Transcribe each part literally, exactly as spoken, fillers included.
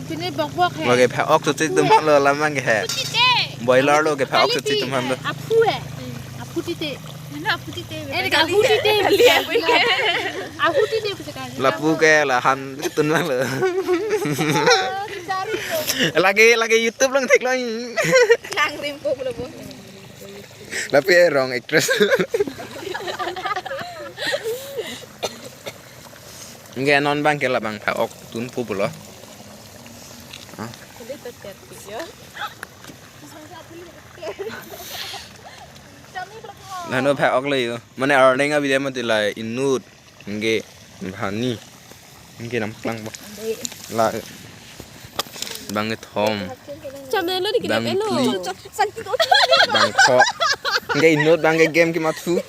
Pini bok bok he. Lake pha-ok chuchi atum aphan lo lamang ke he. Aphu tite. Boiler lo ke pha-ok chuchi atum aphan lo. Aphu he. Aphu tite. Mana aphu tite? Eh, aphu tite. Aphu tite. Lapu ke la han tun lang lo. Lake, lake YouTube lang thek lang. Lang rimpo lo bo. Lapu e wrong actress. Anke non abang ke labang pha-ok tunpo pulo. Ah. Lano pha-ok lo yo. Mane earning abidi mati la inut. Anke bhani. Anke nam klang bo. La bang kethom. Cham nelo di bang kilo. Phli. Bang kho. Anke inut bang ke game kemathu.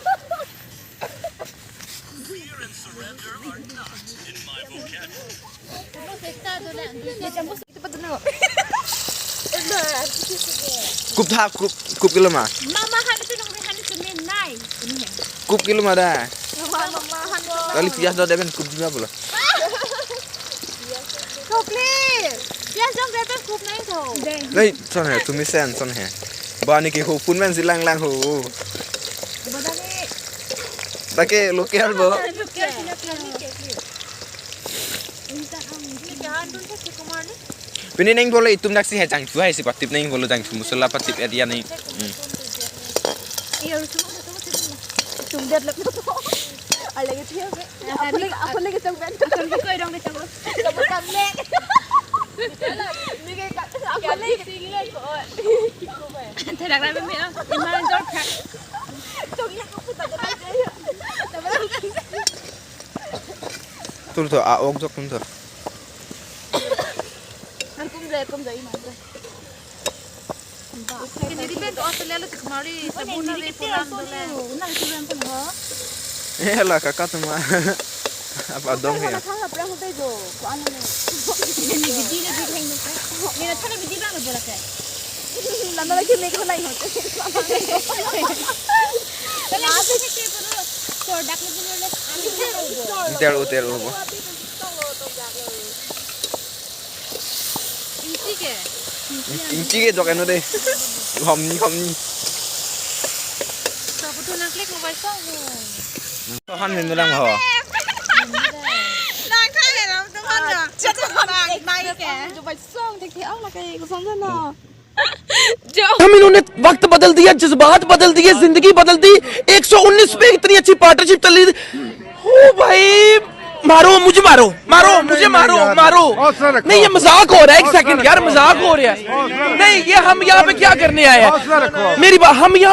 Kup tha, kup, kup kilo ma? Mama han itu nong han itu main nai. Kup kilo ma da? Mama, mama han itu. Kali pias do deben kup dima pulo. Chocolate. Pias dong deben kup nai tho. Nai, son he, tumi sen, son he. Ba ni ke ho phun men si lang lang ho. Ba da ni. Take local bo. Local, local, local. Pini neng bolo itum daksi he jangthu hai si patip neng bolo jangthu musala patip area ni. Hmm. Iya, itum ada tuh sih. Itum dia lep tuh. Ada gitu ya, Be. Apa lagi, apa lagi cang Ben? Akan buka dong deh cang. Kamu kan Mek. Ini kayak apa lagi? Tidak ada Mek. Iman jor kak. Cang ya kamu tak ada ya. Tul to a-ok jok tum to. Kum jai, kum jai, man jai. Kini di ben to Australia lo tik mari, sabun na le pulang to le. Na le pulang to ho. Eh, la kaka tuma. Apa dong ya? Thang la pulang hote jo. Ko anu ne. Ini bidi le bidi heng ne. Ini thang bidi bang le bola ke. Lama lagi mek ko nai hote. Lama lagi ke puro product le puro le. Hotel, hotel ho. Ingchi ke? Ingchi ke jok eno de. Homni, homni. Sabutu nang klik mobile song ho. Tohan min lang ho. Nang kha he ram tohan na. Jat tohan mai ke. Mobile song thek thek ang la kai ko samjha na. हम इन्होंने वक्त बदल दिया, जज्बात बदल दिए, जिंदगी बदल दी। एक सौ उन्नीस पे इतनी अच्छी पार्टनरशिप चल रही थी। ओ भाई, मारो मुझे, मारो, मारो नहीं, मुझे, नहीं, मारो, यार, मारो। हौसला रखो। नहीं, ये मजाक हो रहा है, एक हौसला सेकंड यार, रखो। मजाक हो रहा है। हौसला रखो। नहीं, ये हम यहाँ पे क्या करने आए हैं? हौसला रखो। मेरी बात, हम यहाँ